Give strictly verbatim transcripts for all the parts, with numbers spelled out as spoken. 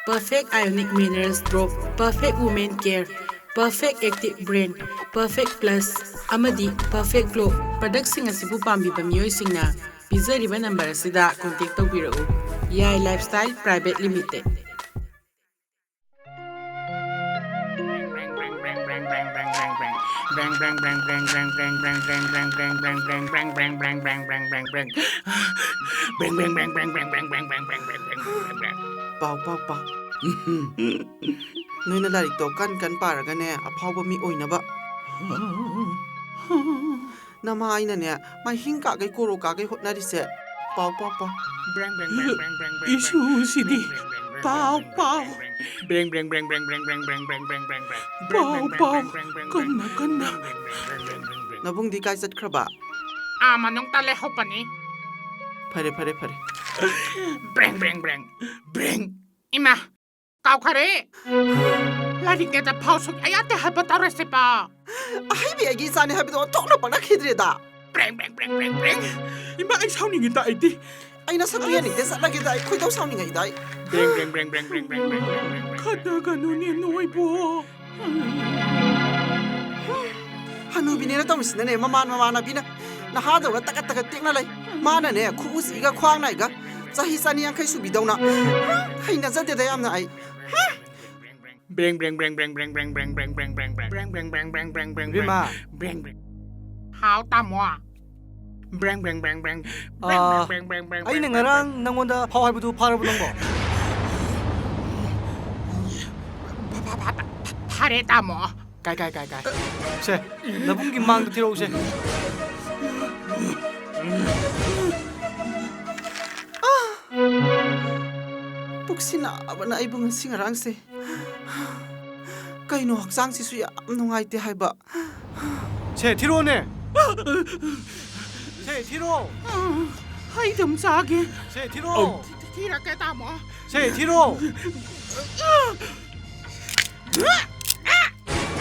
Perfect Ionic Minerals Drop, Perfect Women Care, Perfect Active Brain, Perfect Plus ꯑꯃꯗꯤ Perfect Glow productꯁꯤꯡ ꯑꯁꯤꯕꯨ ꯄꯥꯝꯕꯤꯕ ꯃꯤꯑꯣꯏꯁꯤꯡꯅ ꯄꯤꯖꯔꯤꯕ number ꯑꯁꯤꯗ contact ꯇꯧꯕꯤꯔꯛꯎ꯫ ꯌꯥꯏ Lifestyle Private Limited꯫ ꯄꯥꯎ, ꯄꯥꯎ, ꯄꯥꯎ꯫ ꯅꯣꯏꯅ ꯂꯥꯏꯔꯤꯛꯇꯣ ꯀꯟ ꯀꯟ ꯄꯥꯔꯒꯅꯦ, ꯑꯐꯥꯎꯕ ꯃꯤ ꯑꯣꯏꯅꯕ꯫ ꯅꯃꯥ ꯑꯩꯅꯅꯦ, ꯃꯍꯤꯡ ꯀꯥꯒꯩ ꯀꯣꯔꯣ ꯀꯥꯒꯩ ꯍꯣꯠꯅꯔꯤꯁꯦ꯫ ꯄꯥꯎ, ꯄꯥꯎ, ꯄꯥꯎ꯫ ꯏꯁꯨꯁꯤꯗꯤ꯫ ꯄꯥꯎ, ꯄꯥꯎ꯫ ꯄꯥꯎ, ꯄꯥꯎ꯫ ꯀꯟꯅ, ꯀꯟꯅ꯫ ꯅꯕꯨꯡꯗꯤ ꯀꯥꯏ ꯆꯠꯈ꯭ꯔꯕ? ꯑꯥ, ꯃꯅꯨꯡꯗ ꯂꯩꯍꯧꯕꯅꯤ꯫ ꯐꯔꯦ, ꯐꯔꯦ, ꯐꯔꯦ꯫ ꯕ꯭ꯔꯦꯡ, ꯕ꯭ꯔꯦꯡ, ꯕ꯭ꯔꯦꯡ, ꯕ꯭ꯔꯦꯡ꯫ ꯏꯃꯥ, ꯀꯥꯎꯈꯔꯦ꯫ ꯂꯥꯏꯔꯤꯛ ꯅꯦꯠꯇ ꯐꯥꯎ ꯁꯨꯛꯌꯥ ꯌꯥꯗꯦ ꯍꯥꯏꯕ ꯇꯧꯔꯁꯤꯕ꯫ ꯑꯍꯩꯕꯤ ꯑꯩꯒꯤ ꯏꯆꯥꯅꯤ ꯍꯥꯏꯕꯗꯣ ꯑꯣꯟꯊꯣꯛꯅ ꯄꯛꯅꯈꯤꯗ꯭ꯔꯦꯗ꯫ ꯕ꯭ꯔꯦꯡ, ꯕ꯭ꯔꯦꯡ, ꯕ꯭ꯔꯦꯡ, ꯕ꯭ꯔꯦꯡ, ꯕ꯭ꯔꯦꯡ꯫ ꯏꯃꯥ, ꯑꯩ ꯁꯥꯎꯅꯤꯡꯉꯤꯗ ꯑꯩꯗꯤ꯫ ꯑꯩ ꯅꯁꯛꯇꯨ ꯌꯦꯡꯅꯤꯡꯗꯦ, ꯆꯠꯂꯒꯦꯗ ꯑꯩ, ꯈꯣꯏꯗꯧ ꯁꯥꯎꯅꯤꯡꯉꯛꯏꯗ ꯑꯩ꯫ ꯕ꯭ꯔꯦꯡ, ꯕ꯭ꯔꯦꯡ, ꯕ꯭ꯔꯦꯡ, ꯕ꯭ꯔꯦꯡ, ꯕ꯭ꯔꯦꯡ, ꯕ꯭ꯔꯦꯡ, ꯕ꯭ꯔꯦꯡ, ꯕ꯭ꯔꯦꯡ, ꯕ꯭ꯔꯦꯡ, ꯕ꯭ꯔꯦꯡ꯫ ꯈꯠꯅꯒꯅꯨꯅꯦ ꯅꯣꯏꯕꯣ꯫ ꯍꯅꯨꯕꯤꯅꯦꯅ ꯇꯧꯔꯤꯁꯤꯅꯅꯦ, ꯃꯃꯥꯟ ꯃꯃꯥꯟꯅꯕꯤꯅ ꯅꯍꯥꯗꯧꯅ ꯇꯀꯠ ꯇꯀꯠ ꯇꯦꯛꯅ ꯂꯩ꯫ ꯃꯥꯅꯅꯦ, ꯈꯨꯎꯁꯤꯒ ꯈ꯭ꯋꯥꯡ ꯅꯥꯏꯒ ꯆꯍꯤ ꯆꯅꯤ ꯌꯥꯡꯈꯩ ꯁꯨꯕꯤꯗꯧꯅ꯫ ꯍꯩꯅꯖꯗꯦꯗ ꯌꯥꯝꯅ ꯑꯩ꯫ ꯕ꯭ꯔꯦꯡ, ꯕ꯭ꯔꯦꯡ, ꯕ꯭ꯔꯦꯡ, ꯕ꯭ꯔꯦꯡ, ꯕ꯭ꯔꯦꯡ, ꯕ꯭ꯔꯦꯡ, ꯕ꯭ꯔꯦꯡ, ꯕ꯭ꯔꯦꯡ, ꯕ꯭ꯔꯦꯡ, ꯕ꯭ꯔꯦꯡ, ꯕ꯭ꯔꯦꯡ, ꯕ꯭ꯔꯦꯡ, ꯕ꯭ꯔꯦꯡ, ꯕ꯭ꯔꯦꯡ, ꯕ꯭ꯔꯦꯡ, ꯕ꯭ꯔꯦꯡ, ꯕ꯭ꯔꯦꯡ, ꯕ꯭ꯔꯦꯡ, ꯕ꯭ꯔꯦꯡ, ꯕ꯭ꯔꯦꯡ꯫ ꯕ꯭ꯔꯦꯡ, ꯕ꯭ꯔꯦꯡ, ꯕ꯭ꯔꯦꯡ, ꯕ꯭ꯔꯦꯡ, ꯕ꯭ꯔꯦꯡ, ꯕ꯭ꯔꯦꯡ, ꯕ꯭ꯔꯦꯡ, ꯕ꯭ꯔꯦꯡ, ꯕ꯭ꯔꯦꯡ, ꯕ꯭ꯔꯦꯡ, ꯕ꯭ꯔꯦꯡ, ꯕ꯭ꯔꯦꯡ, ꯕ꯭ꯔꯦꯡ, ꯕ꯭ꯔꯦꯡ, ꯕ꯭ꯔꯦꯡ꯫ ꯍꯥꯎ ꯇꯥꯃꯣ꯫ ꯑꯥ, ꯑꯩꯅ ꯉꯔꯥꯡ ꯅꯪꯉꯣꯟꯗ ꯐꯥꯎ ꯍꯥꯏꯕꯗꯨ ꯐꯥꯔꯕ ꯅꯪꯕꯣ? ꯐ-, ꯐ-, ꯐ-, ꯐ-, ꯐꯔꯦ ꯇꯥꯃꯣ꯫ ꯀꯥꯏ, ꯀꯥꯏ, ꯀꯥꯏ, ꯀꯥꯏ꯫ ꯁꯦ, ꯅꯕꯨꯡꯒꯤ ꯃꯥꯡꯗ ꯊꯤꯔꯛꯎꯁꯦ꯫ ꯄꯨꯛꯁꯤ ꯅꯥꯕꯅ ꯑꯩꯕꯨ ꯉꯁꯤ ꯉꯔꯥꯡꯁꯦ꯫ ꯀꯩꯅꯣ ꯍꯛꯆꯥꯡꯁꯤꯁꯨ ꯌꯥꯝ ꯅꯨꯡꯉꯥꯏꯇꯦ ꯍꯥꯏꯕ꯫ ꯁꯦ, ꯊꯤꯔꯛꯑꯣꯅꯦ꯫ ꯁꯦ, ꯊꯤꯔꯛꯑꯣ꯫ ꯑꯩ ꯑꯗꯨꯝ ꯆꯥꯒꯦ꯫ ꯁꯦ, ꯊꯤꯔꯛꯑꯣ꯫ ꯊꯤ-, ꯊꯤꯔꯛꯀꯦ, ꯇꯥꯃꯣ꯫ ꯁꯦ, ꯊꯤꯔꯛꯑꯣ꯫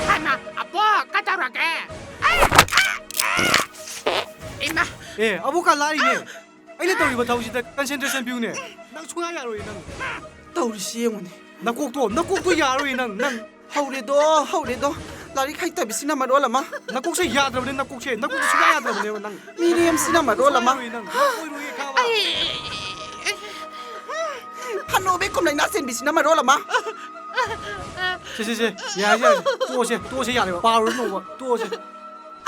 ꯍꯥꯏꯃ, ꯑꯕꯣ, ꯀꯩꯗꯧꯔꯒꯦ? ꯏꯃꯥ! ꯑꯦ, ꯑꯕꯣꯛꯀ ꯂꯥꯏꯔꯤꯅꯦ꯫ ꯑꯩꯅ ꯇꯧꯔꯤꯕ ꯊꯕꯛꯁꯤꯗ concentration ꯄꯤꯌꯨꯅꯦ꯫ ꯅꯪ ꯁꯨꯡꯌꯥ ꯌꯥꯔꯣꯏ ꯅꯪ꯫ ꯇꯧꯔꯤꯁꯤ ꯌꯦꯡꯉꯨꯅꯦ꯫ ꯅꯀꯣꯛꯇꯣ, ꯅꯀꯣꯛꯇꯣ ꯌꯥꯔꯣꯏ ꯅꯪ, ꯅꯪ꯫ ꯍꯧꯔꯦꯗꯣ, ꯍꯧꯔꯦꯗꯣ꯫ ꯂꯥꯏꯔꯤꯛ ꯍꯩꯇꯕꯤꯁꯤꯅ ꯃꯔꯣꯜ ꯑꯃ꯫ ꯅꯀꯣꯛꯁꯦ ꯌꯥꯗ꯭ꯔꯕꯅꯦ, ꯅꯀꯣꯛꯁꯦ꯫ ꯅꯀꯣꯛꯁꯦ ꯁꯨꯡꯌꯥ ꯌꯥꯗ꯭ꯔꯕꯅꯦꯕ ꯅꯪ꯫ ꯃꯤꯔꯦꯝꯁꯤꯅ ꯃꯔꯣꯜ ꯑꯃ꯫ ꯁꯣꯏꯔꯣꯏꯌꯦ ꯅꯪ, ꯁꯣꯏꯔꯣꯏꯌꯦ ꯈꯪꯉꯕ? ꯍꯅꯨꯕꯤ ꯀꯨꯝꯂꯩ ꯅꯥꯆꯦꯟꯕꯤꯁꯤꯅ ꯃꯔꯣꯜ ꯑꯃ꯫ ꯁꯦ, ꯁꯦ, ꯁꯦ꯫ ꯌꯥꯔꯦ, ꯌꯥꯔꯦ꯫ ꯇꯣꯛꯑꯁꯦ, ꯇꯣꯛꯑꯁꯦ ꯌꯥꯔꯦꯕ꯫ ꯄꯥꯔꯨꯔꯅꯣꯕ, ꯇꯣꯛꯑꯁꯦ꯫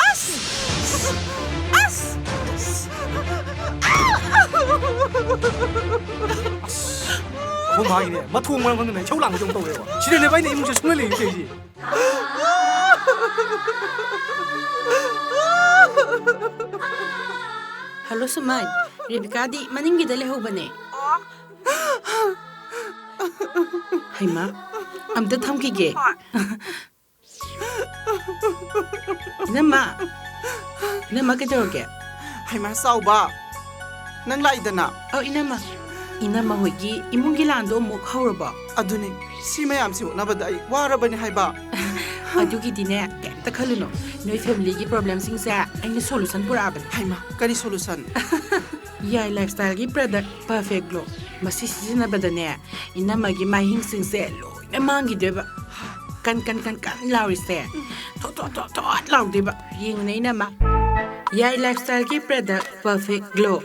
ꯑꯁ! ꯑꯁ! ꯑꯁ! ꯑꯩꯈꯣꯏ ꯃꯥꯒꯤꯅꯦ, ꯃꯊꯣꯡ ꯃꯔꯝ ꯈꯪꯗꯅ ꯏꯁꯧ ꯂꯥꯡꯕꯗꯧꯅ ꯇꯧꯋꯦꯕ꯫ ꯁꯤꯗꯅꯦꯕ ꯑꯩꯅ ꯏꯃꯨꯡꯁꯦ ꯁꯨꯡꯂꯩ ꯂꯩꯅꯤꯡꯗ꯭ꯔꯤꯁꯦ꯫ ꯍꯜꯂꯣ ꯁꯨꯃꯟ, ꯔꯦꯕꯤꯀꯥꯗꯤ ꯃꯅꯤꯡꯒꯤꯗ ꯂꯩꯍꯧꯕꯅꯦ꯫ ꯍꯩꯃꯥ, ꯑꯝꯇ ꯊꯝꯈꯤꯒꯦ꯫ ꯏꯅꯝꯃ, ꯏꯅꯝꯃ ꯀꯩꯗꯧꯔꯒꯦ? ꯍꯩꯃꯥ ꯆꯥꯎꯕ, ꯅꯪ ꯂꯥꯛꯏꯗꯅ? ꯑꯧ ꯏꯅꯝꯃ, ꯏꯅꯝꯃ ꯍꯣꯏꯒꯤ ꯏꯃꯨꯡꯒꯤ ꯂꯥꯟꯗꯣ ꯑꯃꯨꯛ ꯍꯧꯔꯕꯣ? ꯑꯗꯨꯅꯤ, ꯁꯤ ꯃꯌꯥꯝꯁꯤ ꯍꯣꯠꯅꯕꯗ ꯑꯩ ꯋꯥꯔꯕꯅꯤ ꯍꯥꯏꯕ꯫ ꯑꯗꯨꯒꯤꯗꯤꯅꯦ, ꯀꯩꯝꯇ ꯈꯜꯂꯨꯅꯨ꯫ ꯅꯣꯏ ꯐꯦꯃꯤꯂꯤꯒꯤ ꯄ꯭ꯔꯣꯕ꯭ꯂꯦꯝꯁꯤꯡꯁꯦ ꯑꯩꯅ ꯁꯣꯂꯨꯁꯟ ꯄꯨꯔꯛꯑꯕꯅꯤ꯫ ꯍꯩꯃꯥ, ꯀꯔꯤ ꯁꯣꯂꯨꯁꯟ? ꯌꯥꯏ ꯂꯥꯏꯐꯁ꯭ꯇꯥꯏꯜꯒꯤ ꯄ꯭ꯔꯗꯛ ꯄꯔꯐꯦꯛ ꯒ꯭ꯂꯣ꯫ ꯃꯁꯤ ꯁꯤꯖꯤꯟꯅꯕꯗꯅꯦ, ꯏꯅꯝꯃꯒꯤ ꯃꯥꯏꯍꯤꯡꯁꯤꯡꯁꯦ ꯂꯣꯏꯅ ꯃꯥꯡꯈꯤꯗꯣꯏꯕ꯫ ꯀꯟ ꯀꯟ ꯀꯟ ꯀꯟ ꯂꯥꯎꯔꯤꯁꯦ ꯊꯣꯠ ꯊꯣꯠ ꯊꯣꯠ ꯊꯣꯠ ꯂꯥꯎꯗꯣꯏꯕ꯫ ꯌꯦꯡꯉꯨꯅꯦ ꯏꯅꯝꯃ, ꯌꯥꯏ ꯂꯥꯏꯐꯁ꯭ꯇꯥꯏꯜꯒꯤ ꯄ꯭ꯔꯗꯛ ꯄꯔꯐꯦꯛ ꯒ꯭ꯂꯣ꯫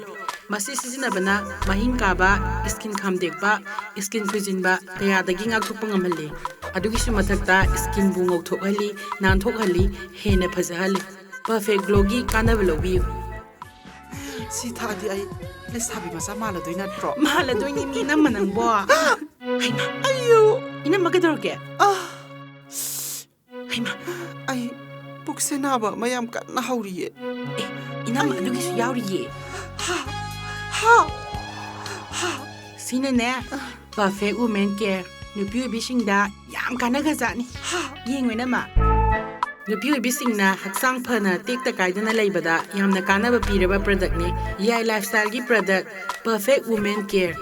ꯃꯁꯤ ꯁꯤꯖꯤꯟꯅꯕꯅ ꯃꯍꯤꯡ ꯀꯥꯕ, ꯁ꯭ꯀꯤꯟ ꯈꯥꯝꯗꯦꯛꯄ, ꯁ꯭ꯀꯤꯟ ꯈꯨꯏꯖꯤꯟꯕ ꯀꯌꯥꯗꯒꯤ ꯉꯥꯛꯊꯣꯛꯄ ꯉꯝꯍꯜꯂꯤ꯫ ꯑꯗꯨꯒꯤꯁꯨ ꯃꯊꯛꯇ ꯁ꯭ꯀꯤꯟꯕꯨ ꯉꯧꯊꯣꯛꯍꯜꯂꯤ, ꯅꯥꯟꯊꯣꯛꯍꯜꯂꯤ, ꯍꯦꯟꯅ ꯐꯖꯍꯜꯂꯤ꯫ ꯄꯔꯐꯦꯛ ꯒ꯭ꯂꯣꯒꯤ ꯀꯥꯟꯅꯕ ꯂꯧꯕꯤꯌꯨ꯫ ꯁꯤ ꯊꯛꯑꯗꯤ ꯑꯩ ꯂꯩꯁꯥꯕꯤ ꯃꯆꯥ ꯃꯥꯜꯂꯗꯣꯏ ꯅꯠꯇ꯭ꯔꯣ? ꯃꯥꯜꯂꯗꯣꯏꯅꯤ ꯃꯤ ꯏꯅꯝꯃ ꯅꯪꯕꯣ꯫ ꯍꯩꯃꯥ, ꯑꯌꯨ! ꯏꯅꯝꯃ ꯀꯩꯗꯧꯔꯒꯦ? ꯑꯥ! ꯍꯩꯃꯥ, ꯑꯩ ꯄꯨꯛꯁꯦ ꯅꯥꯕ ꯑꯃ ꯌꯥꯝ ꯀꯟꯅ ꯍꯧꯔꯤꯌꯦ꯫ ꯑꯦ, ꯏꯅꯝꯃ ꯑꯗꯨꯒꯤꯁꯨ ꯌꯥꯎꯔꯤꯌꯦ꯫ ꯍꯥ! ꯍꯥ! ꯍꯥ! ꯁꯤꯅꯅꯦ, ꯄꯔꯐꯦꯛ ꯋꯨꯃꯦꯟ ꯀꯦꯌꯔ ꯅꯨꯄꯤ ꯑꯣꯏꯕꯤꯁꯤꯡꯗ ꯌꯥꯝ ꯀꯥꯟꯅꯈ꯭ꯔꯖꯥꯠꯅꯤ꯫ ꯍꯥ! ꯌꯦꯡꯉꯨ ꯏꯅꯝꯃ꯫ ꯅꯨꯄꯤ ꯑꯣꯏꯕꯤꯁꯤꯡꯅ ꯍꯛꯆꯥꯡ ꯐꯅ ꯇꯦꯛꯇ ꯀꯥꯏꯗꯅ ꯂꯩꯕꯗ ꯌꯥꯝꯅ ꯀꯥꯟꯅꯕ ꯄꯤꯔꯕ ꯄ꯭ꯔꯗꯛꯅꯤ ꯌꯥꯏ ꯂꯥꯏꯐꯁ꯭ꯇꯥꯏꯜꯒꯤ ꯄ꯭ꯔꯗꯛ ꯄꯔꯐꯦꯛ ꯋꯨꯃꯦꯟ ꯀꯦꯌꯔ꯫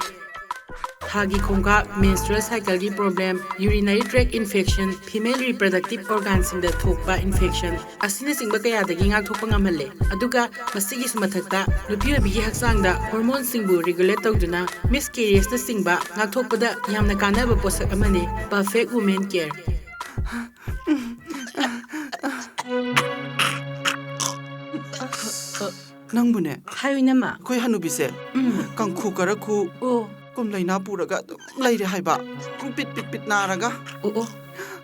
ꯊꯥꯒꯤ ꯈꯣꯡꯀꯥꯞ, menstrual cycle ꯒꯤ problem, urinary tract infection, female reproductive organ ꯁꯤꯡꯗ ꯊꯣꯛꯄ infection ꯑꯁꯤꯅꯆꯤꯡꯕ ꯀꯌꯥꯗꯒꯤ ꯉꯥꯛꯊꯣꯛꯄ ꯉꯝꯍꯜꯂꯦ꯫ ꯑꯗꯨꯒ ꯃꯁꯤꯒꯤꯁꯨ ꯃꯊꯛꯇ ꯅꯨꯄꯤ ꯑꯣꯏꯕꯤꯒꯤ ꯍꯛꯆꯥꯡꯗ hormone ꯁꯤꯡꯕꯨ regulate ꯇꯧꯗꯨꯅ miscarriage ꯅꯆꯤꯡꯕ ꯉꯥꯛꯊꯣꯛꯄꯗ ꯌꯥꯝꯅ ꯀꯥꯟꯅꯕ ꯄꯣꯠꯁꯛ ꯑꯃꯅꯤ Perfect Women Care꯫ ꯅꯪꯕꯨꯅꯦ, ꯍꯥꯏꯌꯨ, ꯏꯅꯝꯃ꯫ ꯑꯩꯈꯣꯏ ꯍꯅꯨꯕꯤꯁꯦ ꯎꯝ꯫ ꯀꯪꯈꯨ ꯀꯔꯈꯨ ꯑꯣ꯫ ꯀꯨꯝ ꯂꯩꯅꯥ ꯄꯨꯔꯒ ꯑꯗꯨꯝ ꯂꯩꯔꯦ ꯍꯥꯏꯕ꯫ ꯄꯤꯠ ꯄꯤꯠ ꯄꯤꯠ ꯅꯥꯔꯒ꯫ ꯑꯣ, ꯑꯣ꯫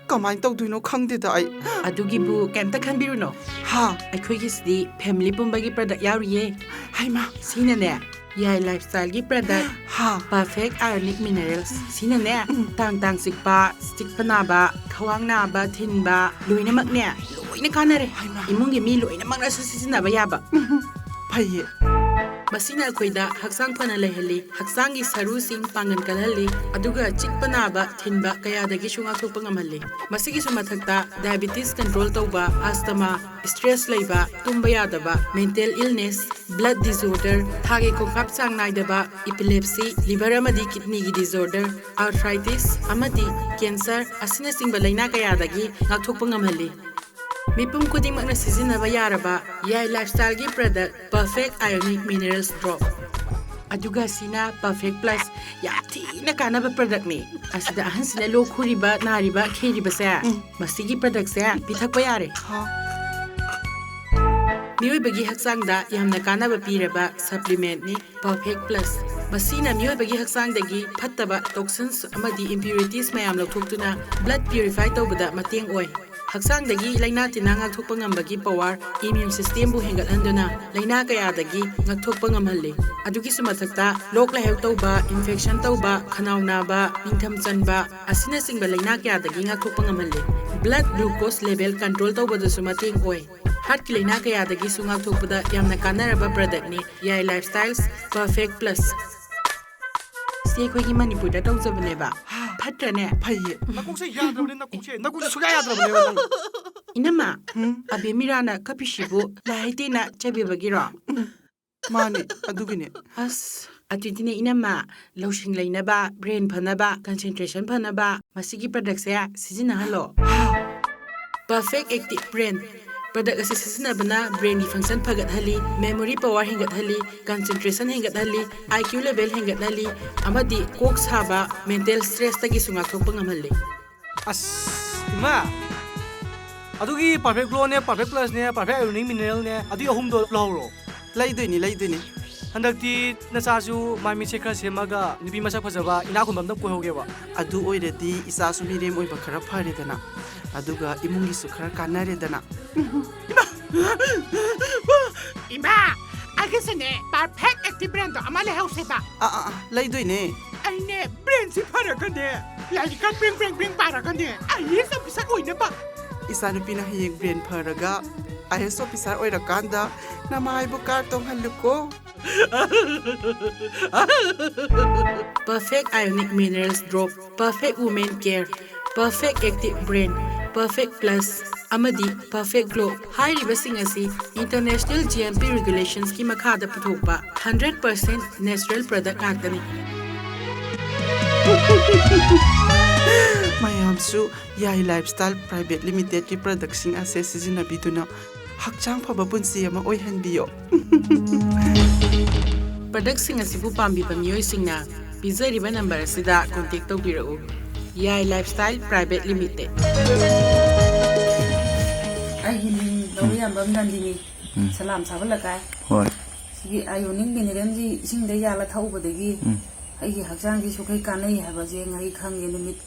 ꯀꯃꯥꯏꯅ ꯇꯧꯗꯣꯏꯅꯣ ꯈꯪꯗꯦꯗ ꯑꯩ꯫ ꯑꯗꯨꯒꯤꯕꯨ ꯀꯩꯝꯇ ꯈꯟꯕꯤꯔꯨꯅꯣ꯫ ꯍꯥ? ꯑꯩꯈꯣꯏꯒꯤꯁꯤꯗꯤ family ꯄꯨꯝꯕꯒꯤ product ꯌꯥꯎꯔꯤꯌꯦ꯫ ꯍꯩꯃꯥ꯫ ꯁꯤꯅꯅꯦ, ꯌꯥꯏ lifestyle ꯒꯤ product ꯍꯥ? Perfect Ionic Minerals꯫ ꯁꯤꯅꯅꯦ, ꯇꯥꯡ ꯇꯥꯡ ꯆꯤꯛꯄ, ꯆꯤꯛꯄ ꯅꯥꯕ, ꯈ꯭ꯋꯥꯡ ꯅꯥꯕ, ꯊꯤꯟꯕ, ꯂꯣꯏꯅꯃꯛꯅꯦ, ꯂꯣꯏꯅ ꯀꯥꯟꯅꯔꯦ꯫ ꯍꯩꯃꯥ꯫ ꯏꯃꯨꯡꯒꯤ ꯃꯤ ꯂꯣꯏꯅꯃꯛꯅꯁꯨ ꯁꯤꯖꯤꯟꯅꯕ ꯌꯥꯕ꯫ ꯐꯩꯌꯦ꯫ ꯃꯁꯤꯅ ꯑꯩꯈꯣꯏꯗ ꯍꯛꯆꯥꯡ ꯐꯅ ꯂꯩꯍꯜꯂꯤ, ꯍꯛꯆꯥꯡꯒꯤ ꯁꯔꯨꯁꯤꯡ ꯄꯥꯡꯒꯜ ꯀꯜꯍꯜꯂꯤ, ꯑꯗꯨꯒ ꯆꯤꯛꯄ ꯅꯥꯕ, ꯊꯤꯟꯕ ꯀꯌꯥꯗꯒꯤꯁꯨ ꯉꯥꯛꯊꯣꯛꯄ ꯉꯝꯍꯜꯂꯤ꯫ ꯃꯁꯤꯒꯤꯁꯨ ꯃꯊꯛꯇ diabetes control ꯇꯧꯕ, asthma, stress ꯂꯩꯕ, ꯇꯨꯝꯕ ꯌꯥꯗꯕ, mental illness, blood disorder, ꯊꯥꯒꯤ ꯈꯣꯡꯀꯥꯞ ꯆꯥꯡ ꯅꯥꯏꯗꯕ, epilepsy, liver ꯑꯃꯗꯤ kidney ꯒꯤ disorder, arthritis ꯑꯃꯗꯤ cancer ꯑꯁꯤꯅꯆꯤꯡꯕ ꯂꯥꯏꯅꯥ ꯀꯌꯥꯗꯒꯤ ꯉꯥꯛꯊꯣꯛꯄ ꯉꯝꯍꯜꯂꯤ꯫ ꯃꯤꯄꯨꯝ ꯈꯨꯗꯤꯡꯃꯛꯅ ꯁꯤꯖꯤꯟꯅꯕ ꯌꯥꯔꯕ ꯌꯥꯏ lifestyle ꯒꯤ product Perfect Ionic Minerals Drop꯫ ꯑꯗꯨꯒ ꯁꯤꯅ Perfect Plus, ꯌꯥꯝ ꯊꯤꯅ ꯀꯥꯟꯅꯕ product ꯅꯤ꯫ ꯑꯁꯤꯗ ꯑꯍꯟꯁꯤꯅ ꯂꯣꯛ ꯈꯨꯔꯤꯕ, ꯅꯥꯔꯤꯕ, ꯈꯦꯔꯤꯕꯁꯦ, ꯎꯝ꯫ ꯃꯁꯤꯒꯤ product ꯁꯦ ꯄꯤꯊꯛꯄ ꯌꯥꯔꯦ꯫ ꯍꯥ? ꯃꯤꯑꯣꯏꯕꯒꯤ ꯍꯛꯆꯥꯡꯗ ꯌꯥꯝꯅ ꯀꯥꯟꯅꯕ ꯄꯤꯔꯕ supplement ꯅꯤ Perfect Plus꯫ ꯃꯁꯤꯅ ꯃꯤꯑꯣꯏꯕꯒꯤ ꯍꯛꯆꯥꯡꯗꯒꯤ ꯐꯠꯇꯕ toxins ꯑꯃꯗꯤ impurities ꯃꯌꯥꯝ ꯂꯧꯊꯣꯛꯇꯨꯅ blood purify ꯇꯧꯕꯗ ꯃꯇꯦꯡ ꯑꯣꯏ꯫ ꯍꯛꯆꯥꯡꯗꯒꯤ ꯂꯥꯏꯅꯥ ꯇꯤꯟꯅꯥ ꯉꯥꯛꯊꯣꯛꯄ ꯉꯝꯕꯒꯤ power, immune system ꯕꯨ ꯍꯦꯟꯒꯠꯍꯟꯗꯨꯅ ꯂꯥꯏꯅꯥ ꯀꯌꯥꯗꯒꯤ ꯉꯥꯛꯊꯣꯛꯄ ꯉꯝꯍꯜꯂꯤ꯫ ꯑꯗꯨꯒꯤꯁꯨ ꯃꯊꯛꯇ ꯂꯣꯛ ꯂꯥꯏꯍꯧ ꯇꯧꯕ, infection ꯇꯧꯕ, ꯈꯅꯥꯎ ꯅꯥꯕ, ꯅꯤꯡꯊꯝ ꯆꯟꯕ ꯑꯁꯤꯅꯆꯤꯡꯕ ꯂꯥꯏꯅꯥ ꯀꯌꯥꯗꯒꯤ ꯉꯥꯛꯊꯣꯛꯄ ꯉꯝꯍꯜꯂꯤ꯫ Blood glucose level control ꯇꯧꯕꯗꯁꯨ ꯃꯇꯦꯡ ꯑꯣꯏ꯫ Heart ꯀꯤ ꯂꯥꯏꯅꯥ ꯀꯌꯥꯗꯒꯤꯁꯨ ꯉꯥꯛꯊꯣꯛꯄꯗ ꯌꯥꯝꯅ ꯀꯥꯟꯅꯔꯕ product ꯅꯤ ꯌꯥꯏ Lifestyles Perfect Plus꯫ ꯁꯤ ꯑꯩꯈꯣꯏꯒꯤ ꯃꯅꯤꯄꯨꯔꯗ ꯇꯧꯖꯕꯅꯦꯕ꯫ ꯐꯠꯇ꯭ꯔꯅꯦ? ꯐꯩꯌꯦ꯫ ꯅꯀꯣꯛꯁꯦ ꯌꯥꯗ꯭ꯔꯕꯅꯦ, ꯅꯀꯣꯛꯁꯦ꯫ ꯅꯀꯣꯛꯁꯦ ꯁꯨꯡꯌꯥ ꯌꯥꯗ꯭ꯔꯕꯅꯦꯕ ꯅꯪ꯫ ꯏꯅꯝꯃ, ꯎꯝ? ꯑꯕꯦ ꯃꯤꯔꯥꯅ ꯀꯞꯄꯤꯁꯤꯕꯨ ꯂꯥꯏ ꯍꯩꯇꯦꯅ ꯆꯩꯕꯤꯕꯒꯤꯔꯣ? ꯃꯥꯅꯦ, ꯑꯗꯨꯒꯤꯅꯦ꯫ ꯑꯁ, ꯑꯗꯨꯗꯤꯅꯦ ꯏꯅꯝꯃ, ꯂꯧꯁꯤꯡ ꯂꯩꯅꯕ, brain ꯐꯅꯕ, concentration ꯐꯅꯕ ꯃꯁꯤꯒꯤ productꯁꯦ ꯁꯤꯖꯤꯟꯅꯍꯜꯂꯣ꯫ Perfect Active Brain product ꯑꯁꯤ ꯁꯤꯖꯤꯟꯅꯕꯅ brainꯒꯤ function ꯐꯒꯠꯍꯜꯂꯤ, memory power ꯍꯦꯟꯒꯠꯍꯜꯂꯤ, concentration ꯍꯦꯟꯒꯠꯍꯜꯂꯤ, I Q level ꯍꯦꯟꯒꯠꯍꯜꯂꯤ, ꯑꯃꯗꯤ ꯀꯣꯛ ꯁꯥꯕ, mental stressꯇꯒꯤꯁꯨ ꯉꯥꯛꯊꯣꯛꯄ ꯉꯝꯍꯜꯂꯤ꯫ ꯑꯁ, ꯏꯃꯥ, ꯑꯗꯨꯒꯤ Perfect Glowꯅꯦ, Perfect Plusꯅꯦ, Perfect Ionic Mineralꯅꯦ, ꯑꯗꯨꯒꯤ ꯑꯍꯨꯝꯗꯣ ꯂꯧꯍꯧꯔꯣ꯫ ꯂꯩꯗꯣꯏꯅꯤ, ꯂꯩꯗꯣꯏꯅꯤ꯫ ꯍꯟꯗꯛꯇꯤ ꯅꯆꯥꯁꯨ ꯃꯥꯏ ꯃꯤꯠꯁꯦ ꯈꯔ ꯁꯦꯝꯃꯒ ꯅꯨꯄꯤ ꯃꯁꯛ ꯐꯖꯕ ꯏꯅꯥꯛ ꯈꯨꯟꯕ ꯑꯝꯇ ꯀꯣꯏꯍꯧꯒꯦꯕ꯫ ꯑꯗꯨ ꯑꯣꯏꯔꯗꯤ ꯏꯆꯥꯁꯨ ꯃꯤꯔꯦꯝ ꯑꯣꯏꯕ ꯈꯔ ꯐꯔꯦꯗꯅ, ꯑꯗꯨꯒ ꯏꯃꯨꯡꯒꯤꯁꯨ ꯈꯔ ꯀꯥꯟꯅꯔꯦꯗꯅ꯫ ꯏꯃꯥ, ꯑꯩꯒꯤꯁꯨꯅꯦ Perfect Active Brainꯗꯣ ꯑꯃ ꯂꯩꯍꯧꯁꯦꯕ꯫ ꯑꯥ, ꯑꯥ, ꯑꯥ, ꯂꯩꯗꯣꯏꯅꯦ꯫ ꯑꯩꯅꯦ brainꯁꯤ ꯐꯔꯒꯅꯦ, ꯂꯥꯏꯔꯤꯛꯀ ꯄ꯭ꯔꯦꯡ ꯄ꯭ꯔꯦꯡ ꯄ꯭ꯔꯦꯡ ꯄꯥꯔꯒꯅꯦ, I A S officer ꯑꯣꯏꯅꯕ꯫ ꯏꯆꯥꯅꯨꯄꯤꯅ ꯍꯌꯦꯡ brain ꯐꯔꯒ I A S officer ꯑꯣꯏꯔꯀꯥꯟꯗ ꯅꯃꯥꯏꯕꯨ car ꯇꯣꯡꯍꯜꯂꯨꯀꯣ꯫ Perfect Ionic Minerals Drop, Perfect Women Care, Perfect Active Brain, Perfect Plus ꯑꯃꯗꯤ Perfect Glow ꯍꯥꯏꯔꯤꯕꯁꯤꯡ ꯑꯁꯤ International G M P Regulationsꯀꯤ ꯃꯈꯥꯗ ꯄꯨꯊꯣꯛꯄ hundred percent natural product ꯉꯥꯛꯇꯅꯤ꯫ ꯃꯌꯥꯝꯁꯨ ꯌꯥꯏ Lifestyle Private Limitedꯀꯤ productꯁꯤꯡ ꯑꯁꯦ ꯁꯤꯖꯤꯟꯅꯕꯤꯗꯨꯅ ꯍꯛꯆꯥꯡ ꯐꯕ ꯄꯨꯟꯁꯤ ꯑꯃ ꯑꯣꯏꯍꯟꯕꯤꯌꯣ꯫ Productꯁꯤꯡ ꯑꯁꯤꯕꯨ ꯄꯥꯝꯕꯤꯕ ꯃꯤꯑꯣꯏꯁꯤꯡꯅ ꯄꯤꯖꯔꯤꯕ number ꯑꯁꯤꯗ contact ꯇꯧꯕꯤꯔꯛꯎ꯫ ꯌꯥꯏ Lifestyle Private Limited꯫ ꯑꯩꯒꯤ ꯃꯤꯡ ꯂꯧꯔꯤꯌꯥꯝꯕꯝ ꯅꯟꯗꯤꯅꯤ, ꯎꯝ꯫ ꯁꯂꯥꯝ ꯁꯥꯕ ꯂꯩꯀꯥꯏ꯫ ꯍꯣꯏ꯫ ꯁꯤꯒꯤ Ionic Mineralꯁꯤ ꯏꯁꯤꯡꯗ ꯌꯥꯜꯂ ꯊꯛꯎꯕꯗꯒꯤ ꯎꯝ꯫ ꯑꯩꯒꯤ ꯍꯛꯆꯥꯡꯁꯤ ꯁꯨꯛꯈꯩ ꯀꯥꯟꯅꯩ ꯍꯥꯏꯕꯁꯦ ꯉꯁꯤ ꯈꯪꯉꯦ꯫ ꯅꯨꯃꯤꯠ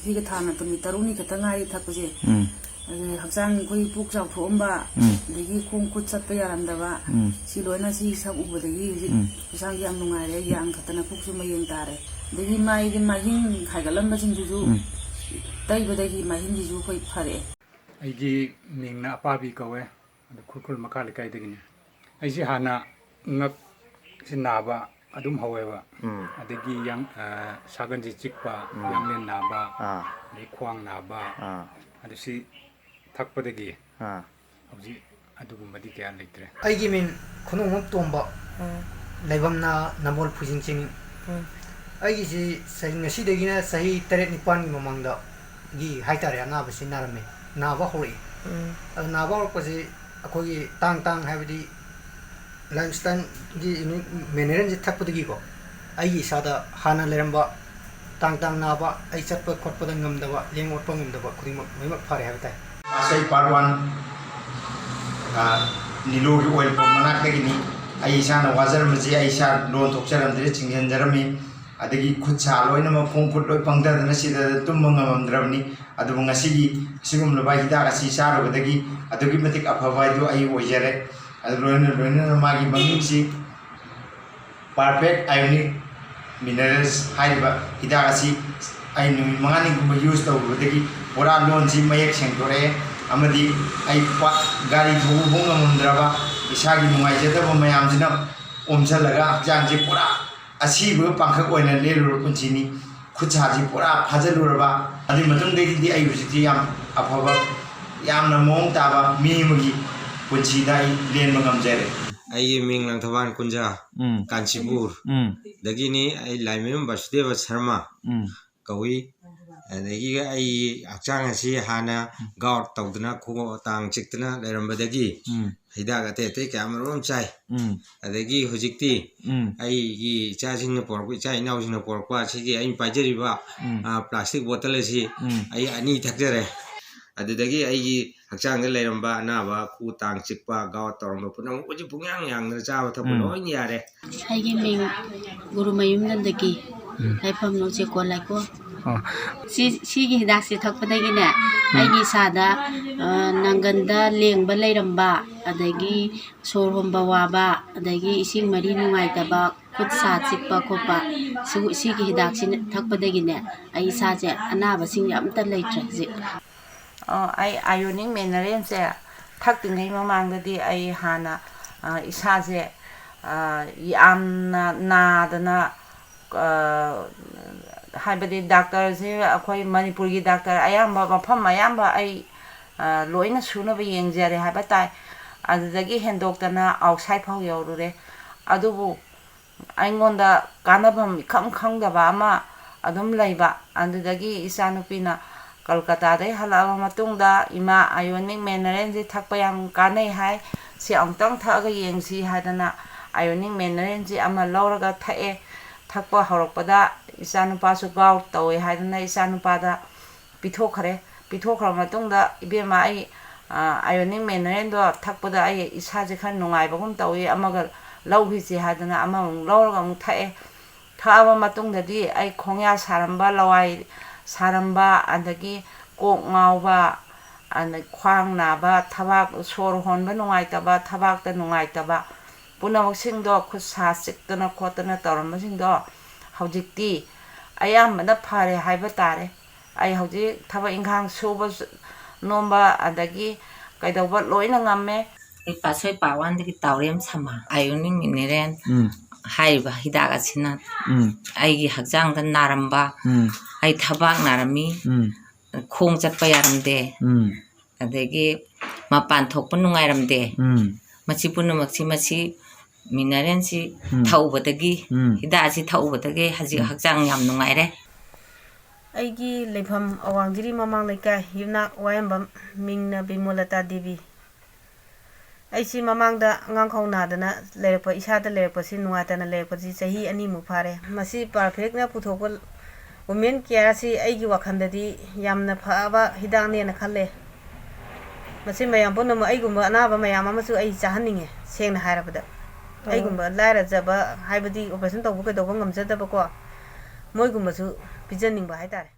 ꯁꯤꯒ ꯊꯥꯅ ꯅꯨꯃꯤꯠ ꯇꯔꯨꯛꯅꯤ ꯈꯛꯇ ꯉꯥꯏꯔꯤ ꯊꯛꯄꯁꯦ꯫ ꯎꯝ꯫ ꯑꯗꯨꯅ ꯍꯛꯆꯥꯡ ꯑꯩꯈꯣꯏ ꯄꯨꯛ ꯆꯥꯎꯊꯣꯛꯑꯝꯕ, ꯎꯝ꯫ ꯑꯗꯒꯤ ꯈꯣꯡ ꯈꯨꯠ ꯆꯠꯄ ꯌꯥꯔꯝꯗꯕ, ꯎꯝ꯫ ꯁꯤ ꯂꯣꯏꯅ ꯁꯤ ꯁꯛ ꯎꯕꯗꯒꯤ ꯍꯧꯖꯤꯛ ꯎꯝ꯫ ꯍꯛꯆꯥꯡꯁꯦ ꯌꯥꯝ ꯅꯨꯡꯉꯥꯏꯔꯦ, ꯌꯥꯡ ꯈꯛꯇꯅ ꯄꯨꯛꯁꯨ ꯃꯌꯦꯡ ꯇꯥꯔꯦ꯫ ꯑꯗꯒꯤ ꯃꯥꯏꯗꯤ ꯃꯥꯏꯍꯤꯡ ꯍꯥꯏꯒꯠꯂꯝꯕꯁꯤꯡꯗꯨꯁꯨ ꯎꯝ꯫ ꯇꯩꯕꯗꯒꯤ ꯃꯥꯏꯍꯤꯡꯁꯤꯁꯨ ꯑꯩꯈꯣꯏ ꯐꯔꯛꯑꯦ꯫ ꯑꯩꯒꯤ ꯃꯤꯡꯅ ꯑꯄꯥꯕꯤ ꯀꯧꯋꯦ꯫ ꯑꯗꯨ ꯈꯨꯔꯈꯨꯜ ꯃꯈꯥ ꯂꯩꯀꯥꯏꯗꯒꯤꯅꯤ꯫ ꯑꯩꯁꯦ ꯍꯥꯟꯅ ꯉꯛꯁꯤ ꯅꯥꯕ ꯑꯗꯨꯝ ꯍꯧꯋꯦꯕ꯫ ꯎꯝ꯫ ꯑꯗꯒꯤ ꯌꯥꯡ-, ꯑ, ꯁꯥꯒꯟꯁꯤ ꯆꯤꯛꯄ, ꯎꯝ꯫ ꯌꯥꯡꯂꯦꯟ ꯅꯥꯕ, ꯑꯥ꯫ ꯑꯗꯩ ꯈ꯭ꯋꯥꯡ ꯅꯥꯕ, ꯑꯥ꯫ ꯑꯗꯨ ꯁꯤ ꯊꯛꯄꯗꯒꯤ ꯑꯥ꯫ ꯍꯧꯖꯤꯛ ꯑꯗꯨꯒꯨꯝꯕꯗꯤ ꯀꯌꯥ ꯂꯩꯇ꯭ꯔꯦ꯫ ꯑꯩꯒꯤ ꯃꯤꯡ ꯈꯨꯅꯧꯉꯝ ꯇꯣꯝꯕ, ꯂꯩꯐꯝꯅ ꯅꯝꯕꯣꯜ ꯐꯨꯖꯤꯡ ꯆꯤꯡ꯫ ꯎꯝ꯫ ꯑꯩꯒꯤꯁꯤ ꯆꯍꯤ, ꯉꯁꯤꯗꯒꯤꯅ ꯆꯍꯤ ꯇꯔꯦꯠ ꯅꯤꯄꯥꯟꯒꯤ ꯃꯃꯥꯡꯗꯒꯤ ꯍꯥꯏꯇꯥꯔꯦ, ꯑꯅꯥꯕꯁꯤ ꯅꯥꯔꯝꯃꯦ, ꯅꯥꯕ ꯍꯧꯔꯛꯏ꯫ ꯎꯝ꯫ ꯑꯗꯨ ꯅꯥꯕ ꯍꯧꯔꯛꯄꯁꯤ ꯑꯩꯈꯣꯏꯒꯤ ꯇꯥꯡ ꯇꯥꯡ, ꯍꯥꯏꯕꯗꯤ ꯂꯥꯏꯝꯁꯇꯟꯒꯤ ꯃꯤꯅꯔꯦꯜꯁꯤ ꯊꯛꯄꯗꯒꯤꯀꯣ, ꯑꯩꯒꯤ ꯏꯁꯥꯗ ꯍꯥꯟꯅ ꯂꯩꯔꯝꯕ ꯇꯥꯡ ꯇꯥꯡ ꯅꯥꯕ, ꯑꯩ ꯆꯠꯄ ꯈꯣꯠꯄꯗ ꯉꯝꯗꯕ, ꯂꯦꯡ ꯑꯣꯠꯄ ꯉꯝꯗꯕ ꯈꯨꯗꯤꯡꯃꯛ ꯂꯣꯏꯅꯃꯛ ꯐꯔꯦ ꯍꯥꯏꯕ ꯇꯥꯏ꯫ ꯑꯁ, ꯑꯩ ꯄꯥꯔꯠ ꯋꯥꯟ, ꯑ, ꯅꯤꯂꯣꯒꯤ ꯑꯣꯏꯜ ꯄꯝ ꯃꯅꯥꯛꯇꯒꯤꯅꯤ꯫ ꯑꯩ ꯏꯁꯥꯅ ꯋꯥꯖꯔꯝꯕꯁꯤ ꯑꯩ ꯏꯁꯥ ꯂꯣꯟ ꯊꯣꯛꯆꯔꯝꯗ꯭ꯔꯦ, ꯆꯤꯡꯁꯤꯟꯖꯔꯝꯃꯤ꯫ ꯑꯗꯒꯤ ꯈꯨꯠ ꯁꯥ ꯂꯣꯏꯅꯃꯛ ꯈꯣꯡ ꯈꯨꯠ ꯂꯣꯏ ꯄꯪꯊꯗꯅ ꯁꯤꯗ ꯇꯨꯝꯕ ꯉꯝꯃꯝꯗ꯭ꯔꯕꯅꯤ꯫ ꯑꯗꯨꯕꯨ ꯉꯁꯤꯒꯤ ꯑꯁꯤꯒꯨꯝꯂꯕ ꯍꯤꯗꯥꯛ ꯑꯁꯤ ꯆꯥꯔꯨꯕꯗꯒꯤ ꯑꯗꯨꯛꯀꯤ ꯃꯇꯤꯛ ꯑꯐꯕ ꯍꯥꯏꯗꯨ ꯑꯩ ꯑꯣꯏꯖꯔꯦ꯫ ꯑꯗꯨ ꯂꯣꯏꯅ ꯂꯣꯏꯅꯅ ꯃꯥꯒꯤ ꯃꯃꯤꯡꯁꯤ ꯄꯥꯔꯐꯦꯛ ꯑꯥꯏꯑꯣꯅꯤꯛ ꯃꯤꯅꯔꯦꯜꯁ ꯍꯥꯏꯔꯤꯕ ꯍꯤꯗꯥꯛ ꯑꯁꯤ ꯑꯩ ꯅꯨꯃꯤꯠ ꯃꯉꯥꯅꯤꯒꯨꯝꯕ ꯌꯨꯁ ꯇꯧꯔꯨꯕꯗꯒꯤ ꯄꯨꯔꯥ ꯂꯣꯟꯁꯤ ꯃꯌꯦꯛ ꯁꯦꯡꯗꯣꯔꯛꯑꯦ꯫ ꯑꯃꯗꯤ ꯑꯩ ꯄ-, ꯒꯥꯔꯤ ꯊꯧꯕ ꯐꯥꯎ ꯉꯝꯃꯝꯗ꯭ꯔꯕ, ꯏꯁꯥꯒꯤ ꯅꯨꯡꯉꯥꯏꯖꯗꯕ ꯃꯌꯥꯝꯁꯤꯅ ꯑꯣꯝꯁꯤꯜꯂꯒ ꯍꯛꯆꯥꯡꯁꯤ ꯄꯨꯔꯥ ꯑꯁꯤꯕ ꯄꯥꯡꯈꯛ ꯑꯣꯏꯅ ꯂꯦꯜꯂꯨꯔꯕ ꯄꯨꯟꯁꯤꯅꯤ꯫ ꯈꯨꯠꯁꯥꯁꯤ ꯄꯨꯔꯥ ꯐꯥꯖꯤꯜꯂꯨꯔꯕ꯫ ꯑꯗꯨꯒꯤ ꯃꯇꯨꯡꯗꯒꯤꯗꯤ ꯑꯩ ꯍꯧꯖꯤꯛꯇꯤ ꯌꯥꯝ ꯑꯐꯕ, ꯌꯥꯝꯅ ꯃꯑꯣꯡ ꯇꯥꯕ ꯃꯤ ꯑꯃꯒꯤ ꯄꯨꯟꯁꯤꯗ ꯑꯩ ꯂꯦꯟꯕ ꯉꯝꯖꯔꯦ꯫ ꯑꯩꯒꯤ ꯃꯤꯡ ꯂꯪꯊꯕꯥꯜ ꯀꯨꯟꯖꯥ, ꯎꯝ꯫ ꯀꯥꯟꯆꯤꯄꯨꯔ꯫ ꯎꯝ꯫ ꯗꯒꯤꯅꯤ꯫ ꯑꯩ ꯂꯥꯏꯃꯌꯨꯝ ꯕꯁꯨꯗꯦꯕ ꯁꯔꯃ ꯎꯝ꯫ ꯀꯧꯏ꯫ ꯑꯗꯒꯤ ꯑꯩ ꯍꯛꯆꯥꯡ ꯑꯁꯤ ꯍꯥꯟꯅ ꯒꯥꯎꯠ ꯇꯧꯗꯅ, ꯈꯣꯡ ꯇꯥꯡ ꯆꯤꯛꯇꯅ ꯂꯩꯔꯝꯕꯗꯒꯤ ꯎꯝ꯫ ꯍꯤꯗꯥꯛ ꯑꯇꯩ ꯑꯇꯩ ꯀꯌꯥ ꯃꯔꯨꯝ ꯑꯃ ꯆꯥꯏ꯫ ꯎꯝ꯫ ꯑꯗꯒꯤ ꯍꯧꯖꯤꯛꯇꯤ ꯎꯝ꯫ ꯑꯩꯒꯤ ꯏꯆꯥꯁꯤꯡꯅ ꯄꯨꯔꯛꯄ, ꯏꯆꯥ ꯏꯅꯥꯎꯁꯤꯡꯅ ꯄꯨꯔꯛꯄ ꯑꯁꯤꯒꯤ ꯑꯩꯅ ꯄꯥꯏꯖꯔꯤꯕ, ꯎꯝ꯫ ꯑ, ꯄ꯭ꯂꯥꯁꯇꯤꯛ ꯕꯣꯇꯜ ꯑꯁꯤ ꯎꯝ꯫ ꯑꯩ ꯑꯅꯤ ꯊꯛꯆꯔꯦ꯫ ꯑꯗꯨꯗꯒꯤ ꯑꯩꯒꯤ ꯍꯛꯆꯥꯡꯗ ꯂꯩꯔꯝꯕ ꯑꯅꯥꯕ, ꯈꯨ ꯇꯥꯡ ꯆꯤꯛꯄ, ꯒꯥꯎꯠ ꯇꯧꯔꯝꯕ ꯄꯨꯝꯅꯃꯛ ꯍꯧꯖꯤꯛ ꯄꯨꯡꯌꯥꯡ ꯌꯥꯡꯗꯅ ꯆꯥꯕ ꯊꯛꯄ ꯎꯝ꯫ ꯂꯣꯏꯅ ꯌꯥꯔꯦ꯫ ꯑꯩꯒꯤ ꯃꯤꯡ ꯒꯨꯔꯨꯃꯌꯨꯝ ꯅꯟꯗꯀꯤ, ꯎꯝ꯫ ꯂꯩꯐꯝ ꯅꯣꯡꯆꯦꯀꯣꯜ ꯂꯩꯀꯣꯜ꯫ ꯑꯣ꯫ ꯁꯤ, ꯁꯤꯒꯤ ꯍꯤꯗꯥꯛꯁꯦ ꯊꯛꯄꯗꯒꯤꯅꯦ, ꯎꯝ꯫ ꯑꯩꯒꯤ ꯏꯁꯥꯗ, ꯑ, ꯅꯪꯒꯟꯗ ꯂꯦꯡꯕ ꯂꯩꯔꯝꯕ, ꯑꯗꯒꯤ ꯁꯣꯔ ꯍꯣꯟꯕ ꯋꯥꯕ, ꯑꯗꯒꯤ ꯏꯁꯤꯡ ꯃꯔꯤ ꯅꯨꯡꯉꯥꯏꯇꯕ, ꯈꯨꯠ ꯁꯥ ꯆꯤꯛꯄ ꯈꯣꯠꯄ, ꯁꯤꯒꯨ-, ꯁꯤꯒꯤ ꯍꯤꯗꯥꯛꯁꯤ ꯊꯛꯄꯗꯒꯤꯅꯦ ꯑꯩ ꯏꯁꯥꯁꯦ ꯑꯅꯥꯕꯁꯤꯡ ꯑꯝꯇ ꯂꯩꯇ꯭ꯔꯦ ꯍꯧꯖꯤꯛ꯫ ꯑ, ꯑꯩ ꯑꯥꯏꯑꯣꯅꯤꯛ ꯃꯤꯅꯔꯦꯜꯁꯦ ꯊꯛꯇ꯭ꯔꯤꯉꯩ ꯃꯃꯥꯡꯗꯗꯤ ꯑꯩ ꯍꯥꯟꯅ, ꯑ, ꯏꯁꯥꯁꯦ, ꯑ, ꯌꯥꯝꯅ ꯅꯥꯗꯅ, ꯑ, ꯍꯥꯏꯕꯗꯤ ꯗꯥꯛꯇꯔꯁꯦ ꯑꯩꯈꯣꯏ ꯃꯅꯤꯄꯨꯔꯒꯤ ꯗꯥꯛꯇꯔ ꯑꯌꯥꯝꯕ, ꯃꯐꯝ ꯑꯌꯥꯝꯕ ꯑꯩ, ꯑ, ꯂꯣꯏꯅ ꯁꯨꯅꯕ ꯌꯦꯡꯖꯔꯦ ꯍꯥꯏꯕ ꯇꯥꯏ꯫ ꯑꯗꯨꯗꯒꯤ ꯍꯦꯟꯗꯣꯛꯇꯅ ꯑꯥꯎꯠꯁꯥꯏꯠ ꯐꯥꯎ ꯌꯧꯔꯨꯔꯦ꯫ ꯑꯗꯨꯕꯨ ꯑꯩꯉꯣꯟꯗ ꯀꯥꯟꯅꯐꯝ ꯏꯈꯪ ꯈꯪꯗꯕ ꯑꯃ ꯑꯗꯨꯝ ꯂꯩꯕ꯫ ꯑꯗꯨꯗꯒꯤ ꯏꯆꯥꯅꯨꯄꯤꯅ ꯀꯜꯀꯇꯥꯗꯩ ꯍꯜꯂꯛꯑꯕ ꯃꯇꯨꯡꯗ, "ꯏꯃꯥ, ꯑꯥꯏꯑꯣꯅꯤꯛ ꯃꯤꯅꯔꯦꯜꯁꯤ ꯊꯛꯄ ꯌꯥꯝ ꯀꯥꯟꯅꯩ ꯍꯥꯏ, ꯁꯤ ꯑꯃꯨꯛꯇꯪ ꯊꯛꯑꯒ ꯌꯦꯡꯁꯤ" ꯍꯥꯏꯗꯅ ꯑꯥꯏꯑꯣꯅꯤꯛ ꯃꯤꯅꯔꯦꯜꯁꯤ ꯑꯃ ꯂꯧꯔꯒ ꯊꯛꯑꯦ꯫ ꯊꯛꯄ ꯍꯧꯔꯛꯄꯗ ꯏꯆꯥꯅꯨꯄꯥꯁꯨ ꯒꯥꯎꯠ ꯇꯧꯋꯦ ꯍꯥꯏꯗꯅ ꯏꯆꯥꯅꯨꯄꯥꯗ ꯄꯤꯊꯣꯛꯈ꯭ꯔꯦ꯫ ꯄꯤꯊꯣꯛꯈ꯭ꯔꯕ ꯃꯇꯨꯡꯗ, "ꯏꯕꯦꯝꯃ, ꯑꯩ, ꯑ, ꯑꯥꯏꯑꯣꯅꯤꯛ ꯃꯤꯅꯔꯦꯜꯗꯣ ꯊꯛꯄꯗ ꯑꯩ ꯏꯁꯥꯁꯦ ꯈꯔ ꯅꯨꯡꯉꯥꯏꯕꯒꯨꯝ ꯇꯧꯏ, ꯑꯃꯒ ꯂꯧꯈꯤꯁꯤ" ꯍꯥꯏꯗꯅ ꯑꯃꯃꯨꯛ ꯂꯧꯔꯒ ꯑꯃꯨꯛ ꯊꯛꯑꯦ꯫ ꯊꯛꯑꯕ ꯃꯇꯨꯡꯗꯗꯤ ꯑꯩ ꯈꯣꯡꯌꯥ ꯁꯥꯔꯝꯕ, ꯂꯋꯥꯏ ꯁꯥꯔꯝꯕ, ꯑꯗꯒꯤ ꯀꯣꯛ ꯉꯥꯎꯕ, ꯑꯗꯩ ꯈ꯭ꯋꯥꯡ ꯅꯥꯕ, ꯊꯕꯥꯛ, ꯁꯣꯔ ꯍꯣꯟꯕ ꯅꯨꯡꯉꯥꯏꯇꯕ, ꯊꯕꯥꯛꯇ ꯅꯨꯡꯉꯥꯏꯇꯕ ꯄꯨꯝꯅꯃꯛꯁꯤꯡꯗꯣ, ꯈꯨꯠ ꯁꯥ ꯆꯤꯛꯇꯅ ꯈꯣꯠꯇꯅ ꯇꯧꯔꯝꯕꯁꯤꯡꯗꯣ ꯍꯧꯖꯤꯛꯇꯤ ꯑꯌꯥꯝꯕꯅ ꯐꯔꯦ ꯍꯥꯏꯕ ꯇꯥꯔꯦ꯫ ꯑꯩ ꯍꯧꯖꯤꯛ ꯊꯕꯛ ꯏꯪꯈꯥꯡ ꯁꯨꯕ, ꯅꯣꯝꯕ, ꯑꯗꯒꯤ ꯀꯩꯗꯧꯕ ꯂꯣꯏꯅ ꯉꯝꯃꯦ꯫ ꯑꯩ ꯄꯥꯠꯁꯣꯏ ꯄꯥꯔꯠ ꯋꯥꯟꯗꯒꯤ ꯇꯥꯎꯔꯦꯝ ꯁꯃꯥ꯫ ꯑꯥꯏꯑꯣꯅꯤꯛ ꯃꯤꯅꯔꯦꯜ ꯎꯝ꯫ ꯍꯥꯏꯔꯤꯕ ꯍꯤꯗꯥꯛ ꯑꯁꯤꯅ ꯎꯝ꯫ ꯑꯩꯒꯤ ꯍꯛꯆꯥꯡꯗ ꯅꯥꯔꯝꯕ, ꯎꯝ꯫ ꯑꯩ ꯊꯕꯥꯛ ꯅꯥꯔꯝꯃꯤ, ꯎꯝ꯫ ꯈꯣꯡ ꯆꯠꯄ ꯌꯥꯔꯝꯗꯦ, ꯎꯝ꯫ ꯑꯗꯒꯤ ꯃꯄꯥꯟ ꯊꯣꯛꯄ ꯅꯨꯡꯉꯥꯏꯔꯝꯗꯦ꯫ ꯎꯝ꯫ ꯃꯁꯤ ꯄꯨꯝꯅꯃꯛꯁꯤ, ꯃꯁꯤ ꯃꯤꯅꯔꯦꯜꯁꯤ ꯎꯝ꯫ ꯊꯛꯎꯕꯗꯒꯤ, ꯎꯝ꯫ ꯍꯤꯗꯥꯛ ꯑꯁꯤ ꯊꯛꯎꯕꯗꯒꯤ ꯍꯧꯖꯤꯛ ꯎꯝ꯫ ꯍꯛꯆꯥꯡ ꯌꯥꯝ ꯅꯨꯡꯉꯥꯏꯔꯦ꯫ ꯑꯩꯒꯤ ꯂꯩꯐꯝ ꯑꯋꯥꯡꯖꯤꯔꯤ ꯃꯃꯥꯡ ꯂꯩꯀꯥꯏ, ꯌꯨꯝꯅꯥꯛ ꯋꯥꯍꯦꯡꯕꯝ, ꯃꯤꯡꯅ ꯕꯤꯃꯣꯂꯇꯥ ꯗꯦꯕꯤ꯫ ꯑꯩꯁꯤ ꯃꯃꯥꯡꯗ ꯑꯉꯥꯡꯈꯧ ꯅꯥꯗꯅ ꯂꯩꯔꯛꯄ, ꯏꯁꯥꯗ ꯂꯩꯔꯛꯄꯁꯤ, ꯅꯨꯡꯉꯥꯏꯇꯅ ꯂꯩꯔꯛꯄꯁꯤ ꯆꯍꯤ ꯑꯅꯤꯃꯨꯛ ꯐꯥꯔꯦ꯫ ꯃꯁꯤ ꯄꯥꯔꯐꯦꯛꯅ ꯄꯨꯊꯣꯛꯄ ꯋꯨꯃꯦꯟ ꯀꯤꯌꯔ ꯑꯁꯤ ꯑꯩꯒꯤ ꯋꯥꯈꯜꯗꯗꯤ ꯌꯥꯝꯅ ꯐꯕ ꯍꯤꯗꯥꯛꯅꯦꯅ ꯈꯜꯂꯦ꯫ ꯃꯁꯤ ꯃꯌꯥꯝ ꯄꯨꯝꯅꯃꯛ, ꯑꯩꯒꯨꯝꯕ ꯑꯅꯥꯕ ꯃꯌꯥꯝ ꯑꯃꯁꯨ ꯑꯩ ꯆꯥꯍꯟꯅꯤꯡꯉꯦ, ꯁꯦꯡꯅ ꯍꯥꯏꯔꯕꯗ꯫ ꯑꯣ꯫ ꯑꯩꯒꯨꯝꯕ ꯂꯥꯏꯔꯖꯕ, ꯍꯥꯏꯕꯗꯤ ꯑꯣꯄꯔꯦꯁꯟ ꯇꯧꯕ ꯀꯩꯗꯧꯕ ꯉꯝꯖꯗꯕꯀꯣ, ꯃꯣꯏꯒꯨꯝꯕꯁꯨ ꯄꯤꯖꯅꯤꯡꯕ ꯍꯥꯏꯇꯥꯔꯦ꯫